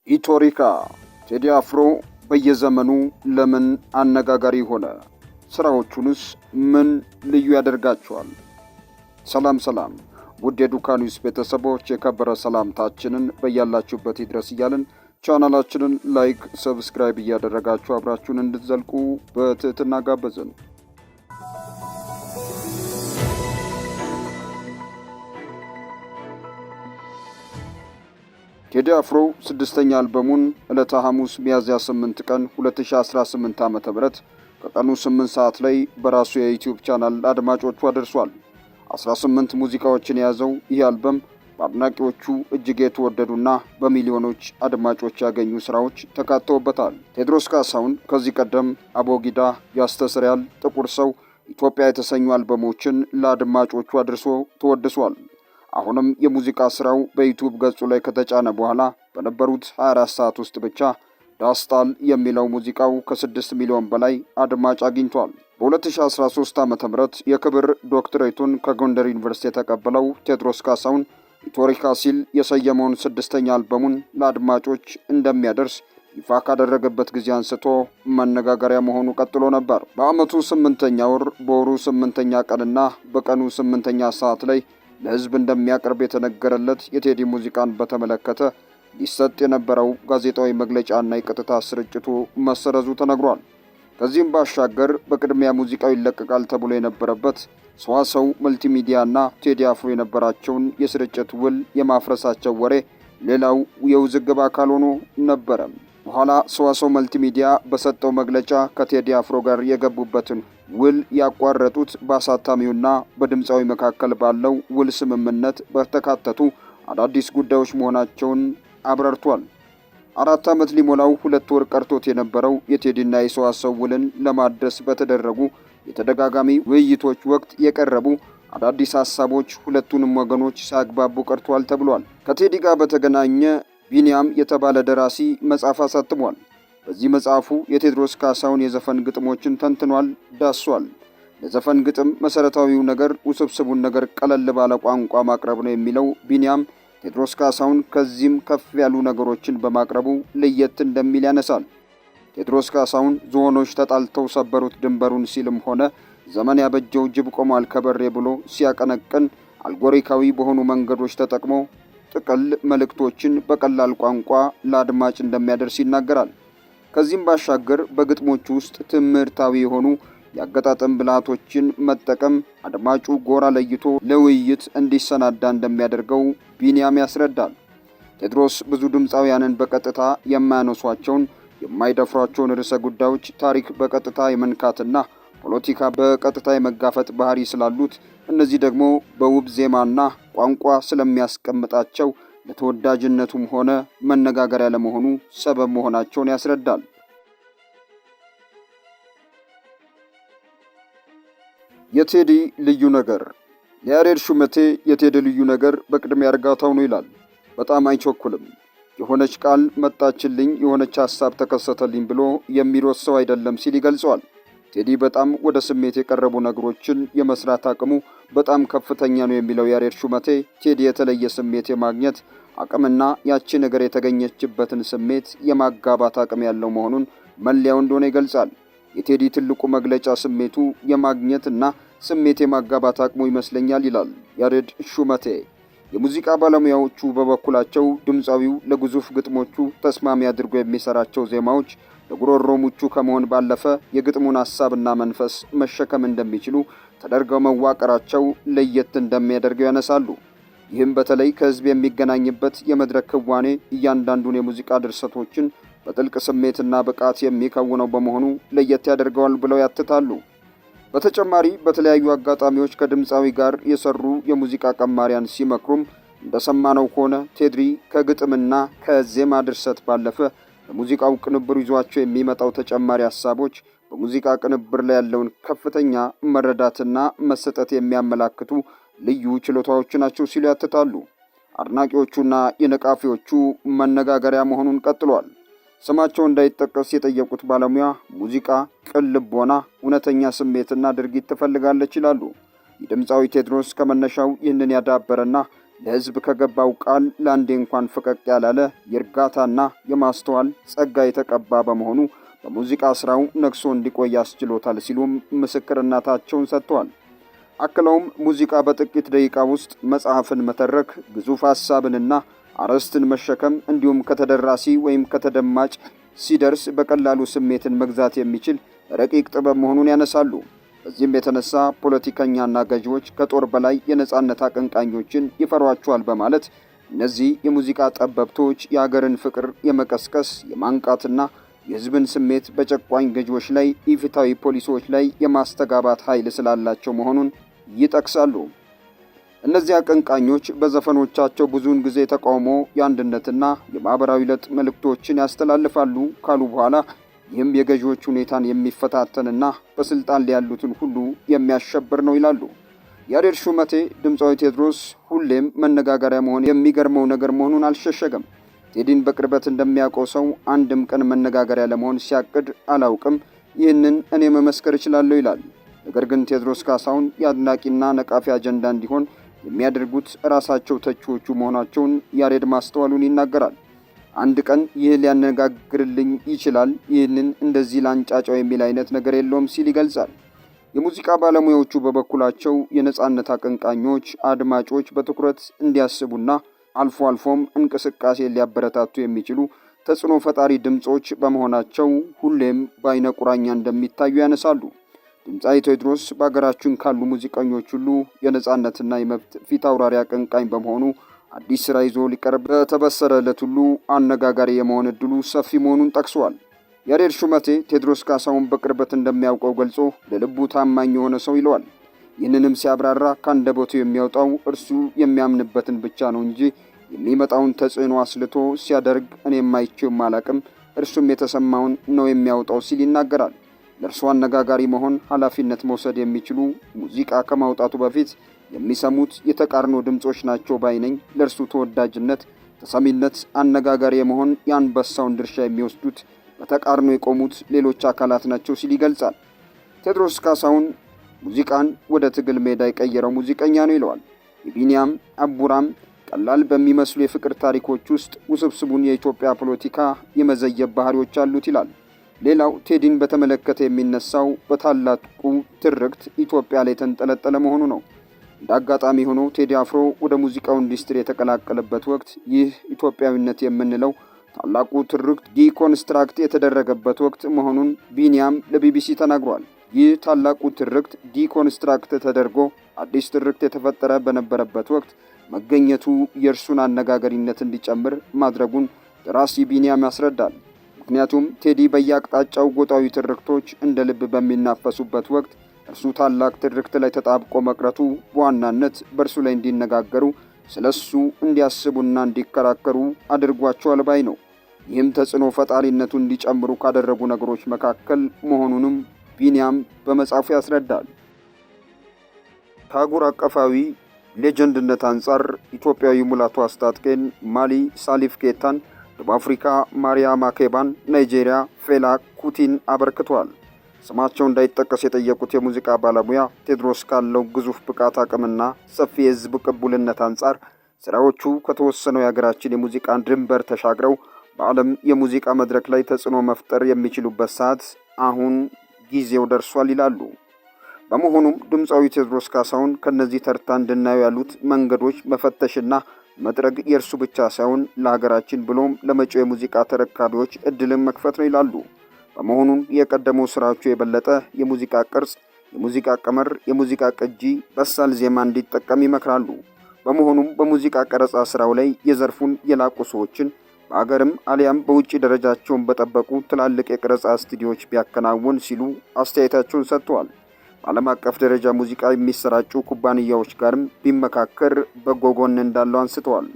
ኢቶሪካ ቴዲ አፍሮ በየዘመኑ ለምን አነጋጋሪ ሆነ? ስራዎቹንስ ምን ልዩ ያደርጋቸዋል? ሰላም ሰላም፣ ውድ የዱካ ኒውስ ቤተሰቦች የከበረ ሰላምታችንን በያላችሁበት ይድረስ እያልን ቻናላችንን like፣ subscribe እያደረጋችሁ አብራችሁን እንድትዘልቁ በትህትና ጋበዝን። ቴዲ አፍሮ ስድስተኛ አልበሙን ዕለተ ሐሙስ ሚያዝያ 8 ቀን 2018 ዓ.ም ከቀኑ 8 ሰዓት ላይ በራሱ የዩቲዩብ ቻናል አድማጮቹ አድርሷል። 18 ሙዚቃዎችን የያዘው ይህ አልበም በአድናቂዎቹ እጅግ የተወደዱና በሚሊዮኖች አድማጮች ያገኙ ስራዎች ተካተውበታል። ቴዎድሮስ ካሳሁን ከዚህ ቀደም አቦጊዳ፣ ያስተሰርያል፣ ጥቁር ሰው፣ ኢትዮጵያ የተሰኙ አልበሞችን ለአድማጮቹ አድርሶ ተወድሷል። አሁንም የሙዚቃ ስራው በዩቲዩብ ገጹ ላይ ከተጫነ በኋላ በነበሩት 24 ሰዓት ውስጥ ብቻ ዳስጣል የሚለው ሙዚቃው ከ6 ሚሊዮን በላይ አድማጭ አግኝቷል። በ2013 ዓ ም የክብር ዶክትሬቱን ከጎንደር ዩኒቨርሲቲ የተቀበለው ቴዎድሮስ ካሳሁን ኢቶሪካ ሲል የሰየመውን ስድስተኛ አልበሙን ለአድማጮች እንደሚያደርስ ይፋ ካደረገበት ጊዜ አንስቶ መነጋገሪያ መሆኑ ቀጥሎ ነበር። በዓመቱ ስምንተኛ ወር በወሩ ስምንተኛ ቀንና በቀኑ ስምንተኛ ሰዓት ላይ ለሕዝብ እንደሚያቀርብ የተነገረለት የቴዲ ሙዚቃን በተመለከተ ሊሰጥ የነበረው ጋዜጣዊ መግለጫና የቀጥታ ስርጭቱ መሰረዙ ተነግሯል። ከዚህም ባሻገር በቅድሚያ ሙዚቃው ይለቀቃል ተብሎ የነበረበት ሰዋሰው መልቲሚዲያና ቴዲ አፍሮ የነበራቸውን የስርጭት ውል የማፍረሳቸው ወሬ ሌላው የውዝግብ አካል ሆኖ ነበረ። በኋላ ሰዋሰው መልቲሚዲያ በሰጠው መግለጫ ከቴዲ አፍሮ ጋር የገቡበትን ውል ያቋረጡት በአሳታሚውና በድምፃዊ መካከል ባለው ውል ስምምነት በተካተቱ አዳዲስ ጉዳዮች መሆናቸውን አብራርቷል። 4 ዓመት ሊሞላው 2 ወር ቀርቶት የነበረው የቴዲና የሰዋሰው ውልን ለማደስ በተደረጉ የተደጋጋሚ ውይይቶች ወቅት የቀረቡ አዳዲስ ሀሳቦች ሁለቱንም ወገኖች ሳያግባቡ ቀርቷል ተብሏል። ከቴዲ ጋር በተገናኘ ቢንያም የተባለ ደራሲ መጽሐፍ አሳትሟል። በዚህ መጽሐፉ የቴዎድሮስ ካሳሁን የዘፈን ግጥሞችን ተንትኗል፣ ዳሷል። ለዘፈን ግጥም መሰረታዊው ነገር ውስብስቡን ነገር ቀለል ባለ ቋንቋ ማቅረብ ነው የሚለው ቢንያም ቴዎድሮስ ካሳሁን ከዚህም ከፍ ያሉ ነገሮችን በማቅረቡ ለየት እንደሚል ያነሳል። ቴዎድሮስ ካሳሁን ዝሆኖች ተጣልተው ሰበሩት ድንበሩን ሲልም ሆነ ዘመን ያበጀው ጅብ ቆሟል ከበሬ ብሎ ሲያቀነቅን አልጎሪካዊ በሆኑ መንገዶች ተጠቅሞ ጥቅል መልእክቶችን በቀላል ቋንቋ ለአድማጭ እንደሚያደርስ ይናገራል። ከዚህም ባሻገር በግጥሞቹ ውስጥ ትምህርታዊ የሆኑ የአገጣጠም ብልሃቶችን መጠቀም አድማጩ ጎራ ለይቶ ለውይይት እንዲሰናዳ እንደሚያደርገው ቢንያም ያስረዳል። ቴዎድሮስ ብዙ ድምፃውያንን በቀጥታ የማያነሷቸውን የማይደፍሯቸውን ርዕሰ ጉዳዮች ታሪክ በቀጥታ የመንካትና ፖለቲካ በቀጥታ የመጋፈጥ ባህሪ ስላሉት እነዚህ ደግሞ በውብ ዜማና ቋንቋ ስለሚያስቀምጣቸው ለተወዳጅነቱም ሆነ መነጋገሪያ ለመሆኑ ሰበብ መሆናቸውን ያስረዳል። የቴዲ ልዩ ነገር። የያሬድ ሹመቴ የቴዲ ልዩ ነገር በቅድሚያ እርጋታው ነው ይላል። በጣም አይቸኩልም። የሆነች ቃል መጣችልኝ፣ የሆነች ሐሳብ ተከሰተልኝ ብሎ የሚሮጥ ሰው አይደለም ሲል ይገልጸዋል። ቴዲ በጣም ወደ ስሜት የቀረቡ ነገሮችን የመስራት አቅሙ በጣም ከፍተኛ ነው የሚለው ያሬድ ሹመቴ ቴዲ የተለየ ስሜት የማግኘት አቅምና ያቺ ነገር የተገኘችበትን ስሜት የማጋባት አቅም ያለው መሆኑን መለያው እንደሆነ ይገልጻል። የቴዲ ትልቁ መግለጫ ስሜቱ የማግኘትና ስሜት የማጋባት አቅሙ ይመስለኛል ይላል ያሬድ ሹመቴ። የሙዚቃ ባለሙያዎቹ በበኩላቸው ድምፃዊው ለግዙፍ ግጥሞቹ ተስማሚ አድርጎ የሚሰራቸው ዜማዎች ለጉሮሮ ምቹ ከመሆን ባለፈ የግጥሙን ሐሳብና መንፈስ መሸከም እንደሚችሉ ተደርገው መዋቀራቸው ለየት እንደሚያደርገው ያነሳሉ። ይህም በተለይ ከሕዝብ የሚገናኝበት የመድረክ ክዋኔ እያንዳንዱን የሙዚቃ ድርሰቶችን በጥልቅ ስሜትና ብቃት የሚከውነው በመሆኑ ለየት ያደርገዋል ብለው ያትታሉ። በተጨማሪ በተለያዩ አጋጣሚዎች ከድምፃዊ ጋር የሰሩ የሙዚቃ ቀማሪያን ሲመክሩም እንደሰማነው ከሆነ ቴድሪ ከግጥምና ከዜማ ድርሰት ባለፈ ለሙዚቃው ቅንብር ይዟቸው የሚመጣው ተጨማሪ ሀሳቦች በሙዚቃ ቅንብር ላይ ያለውን ከፍተኛ መረዳትና መሰጠት የሚያመላክቱ ልዩ ችሎታዎች ናቸው ሲሉ ያትታሉ። አድናቂዎቹና የነቃፊዎቹ መነጋገሪያ መሆኑን ቀጥሏል። ስማቸው እንዳይጠቀስ የጠየቁት ባለሙያ ሙዚቃ ቅን ልቦና፣ እውነተኛ ስሜትና ድርጊት ትፈልጋለች ይላሉ። የድምፃዊ ቴዎድሮስ ከመነሻው ይህንን ያዳበረና ለሕዝብ ከገባው ቃል ለአንዴ እንኳን ፈቀቅ ያላለ የእርጋታና የማስተዋል ጸጋ የተቀባ በመሆኑ በሙዚቃ ስራው ነግሶ እንዲቆይ አስችሎታል ሲሉም ምስክርነታቸውን ሰጥተዋል። አክለውም ሙዚቃ በጥቂት ደቂቃ ውስጥ መጽሐፍን መተረክ፣ ግዙፍ ሐሳብንና አርዕስትን መሸከም እንዲሁም ከተደራሲ ወይም ከተደማጭ ሲደርስ በቀላሉ ስሜትን መግዛት የሚችል ረቂቅ ጥበብ መሆኑን ያነሳሉ። በዚህም የተነሳ ፖለቲከኛና ገዢዎች ከጦር በላይ የነጻነት አቀንቃኞችን ይፈሯቸዋል በማለት እነዚህ የሙዚቃ ጠበብቶች የአገርን ፍቅር የመቀስቀስ፣ የማንቃትና የሕዝብን ስሜት በጨቋኝ ገዢዎች ላይ ኢፍትሐዊ ፖሊሲዎች ላይ የማስተጋባት ኃይል ስላላቸው መሆኑን ይጠቅሳሉ። እነዚህ አቀንቃኞች በዘፈኖቻቸው ብዙውን ጊዜ ተቃውሞ፣ የአንድነትና የማኅበራዊ ለውጥ መልእክቶችን ያስተላልፋሉ ካሉ በኋላ ይህም የገዢዎች ሁኔታን የሚፈታተንና በስልጣን ላይ ያሉትን ሁሉ የሚያሸብር ነው ይላሉ። ያሬድ ሹመቴ ድምፃዊ ቴዎድሮስ ሁሌም መነጋገሪያ መሆን የሚገርመው ነገር መሆኑን አልሸሸገም። ቴዲን በቅርበት እንደሚያውቀው ሰው አንድም ቀን መነጋገሪያ ለመሆን ሲያቅድ አላውቅም፣ ይህንን እኔ መመስከር እችላለሁ ይላል። ነገር ግን ቴዎድሮስ ካሳሁን የአድናቂና ነቃፊ አጀንዳ እንዲሆን የሚያደርጉት ራሳቸው ተቺዎቹ መሆናቸውን ያሬድ ማስተዋሉን ይናገራል። አንድ ቀን ይህ ሊያነጋግርልኝ ይችላል፣ ይህንን እንደዚህ ላንጫጫው የሚል አይነት ነገር የለውም ሲል ይገልጻል። የሙዚቃ ባለሙያዎቹ በበኩላቸው የነጻነት አቀንቃኞች አድማጮች በትኩረት እንዲያስቡና አልፎ አልፎም እንቅስቃሴ ሊያበረታቱ የሚችሉ ተጽዕኖ ፈጣሪ ድምፆች በመሆናቸው ሁሌም በአይነ ቁራኛ እንደሚታዩ ያነሳሉ። ድምፃዊ ቴዎድሮስ በሀገራችን ካሉ ሙዚቀኞች ሁሉ የነጻነትና የመብት ፊት አውራሪ አቀንቃኝ በመሆኑ አዲስ ስራ ይዞ ሊቀርብ በተበሰረ ዕለት ሁሉ አነጋጋሪ የመሆን እድሉ ሰፊ መሆኑን ጠቅሰዋል። ያሬድ ሹመቴ ቴዎድሮስ ካሳሁን በቅርበት እንደሚያውቀው ገልጾ ለልቡ ታማኝ የሆነ ሰው ይለዋል። ይህንንም ሲያብራራ ከአንደበቱ የሚያወጣው እርሱ የሚያምንበትን ብቻ ነው እንጂ የሚመጣውን ተጽዕኖ አስልቶ ሲያደርግ እኔም አይቼውም አላቅም፣ እርሱም የተሰማውን ነው የሚያወጣው ሲል ይናገራል። ለእርሱ አነጋጋሪ መሆን ኃላፊነት መውሰድ የሚችሉ ሙዚቃ ከማውጣቱ በፊት የሚሰሙት የተቃርኖ ድምፆች ናቸው ባይ ነኝ። ለእርሱ ተወዳጅነት፣ ተሰሚነት፣ አነጋጋሪ የመሆን የአንበሳውን ድርሻ የሚወስዱት በተቃርኖ የቆሙት ሌሎች አካላት ናቸው ሲል ይገልጻል። ቴዎድሮስ ካሳሁን ሙዚቃን ወደ ትግል ሜዳ የቀየረው ሙዚቀኛ ነው ይለዋል። የቢኒያም አቡራም ቀላል በሚመስሉ የፍቅር ታሪኮች ውስጥ ውስብስቡን የኢትዮጵያ ፖለቲካ የመዘየብ ባህሪዎች አሉት ይላል። ሌላው ቴዲን በተመለከተ የሚነሳው በታላቁ ትርክት ኢትዮጵያ ላይ የተንጠለጠለ መሆኑ ነው። እንደ አጋጣሚ ሆኖ ቴዲ አፍሮ ወደ ሙዚቃው ኢንዱስትሪ የተቀላቀለበት ወቅት ይህ ኢትዮጵያዊነት የምንለው ታላቁ ትርክት deconstruct የተደረገበት ወቅት መሆኑን ቢኒያም ለቢቢሲ ተናግሯል። ይህ ታላቁ ትርክት deconstruct ተደርጎ አዲስ ትርክት የተፈጠረ በነበረበት ወቅት መገኘቱ የእርሱን አነጋጋሪነት እንዲጨምር ማድረጉን ደራሲ ቢኒያም ያስረዳል። ምክንያቱም ቴዲ በየአቅጣጫው ጎጣዊ ትርክቶች እንደ ልብ በሚናፈሱበት ወቅት እርሱ ታላቅ ትርክት ላይ ተጣብቆ መቅረቱ በዋናነት በእርሱ ላይ እንዲነጋገሩ፣ ስለ እሱ እንዲያስቡና እንዲከራከሩ አድርጓቸዋል ባይ ነው። ይህም ተጽዕኖ ፈጣሪነቱ እንዲጨምሩ ካደረጉ ነገሮች መካከል መሆኑንም ቢኒያም በመጽሐፉ ያስረዳል። ከአህጉር አቀፋዊ legend ነት አንጻር ኢትዮጵያዊ ሙላቱ አስታጥቄን፣ ማሊ ሳሊፍ ኬታን፣ ደቡብ አፍሪካ ማሪያ ማኬባን፣ ናይጄሪያ ፌላ ኩቲን አበርክቷል። ስማቸው እንዳይጠቀስ የጠየቁት የሙዚቃ ባለሙያ ቴዎድሮስ ካለው ግዙፍ ብቃት፣ አቅምና ሰፊ የሕዝብ ቅቡልነት አንጻር ስራዎቹ ከተወሰነው የሀገራችን የሙዚቃ ድንበር ተሻግረው በዓለም የሙዚቃ መድረክ ላይ ተጽዕኖ መፍጠር የሚችሉበት ሰዓት አሁን ጊዜው ደርሷል ይላሉ። በመሆኑም ድምፃዊ ቴዎድሮስ ካሳሁን ከነዚህ ተርታ እንድናየው ያሉት መንገዶች መፈተሽና መጥረግ የእርሱ ብቻ ሳይሆን ለሀገራችን ብሎም ለመጪው የሙዚቃ ተረካቢዎች እድልን መክፈት ነው ይላሉ። በመሆኑም የቀደመው ስራዎቹ የበለጠ የሙዚቃ ቅርጽ፣ የሙዚቃ ቀመር፣ የሙዚቃ ቅጂ፣ በሳል ዜማ እንዲጠቀም ይመክራሉ። በመሆኑም በሙዚቃ ቀረጻ ስራው ላይ የዘርፉን የላቁ ሰዎችን በአገርም አሊያም በውጭ ደረጃቸውን በጠበቁ ትላልቅ የቀረጻ ስቱዲዮዎች ቢያከናውን ሲሉ አስተያየታቸውን ሰጥተዋል። በዓለም አቀፍ ደረጃ ሙዚቃ የሚሰራጩ ኩባንያዎች ጋርም ቢመካከር በጎ ጎን እንዳለው አንስተዋል።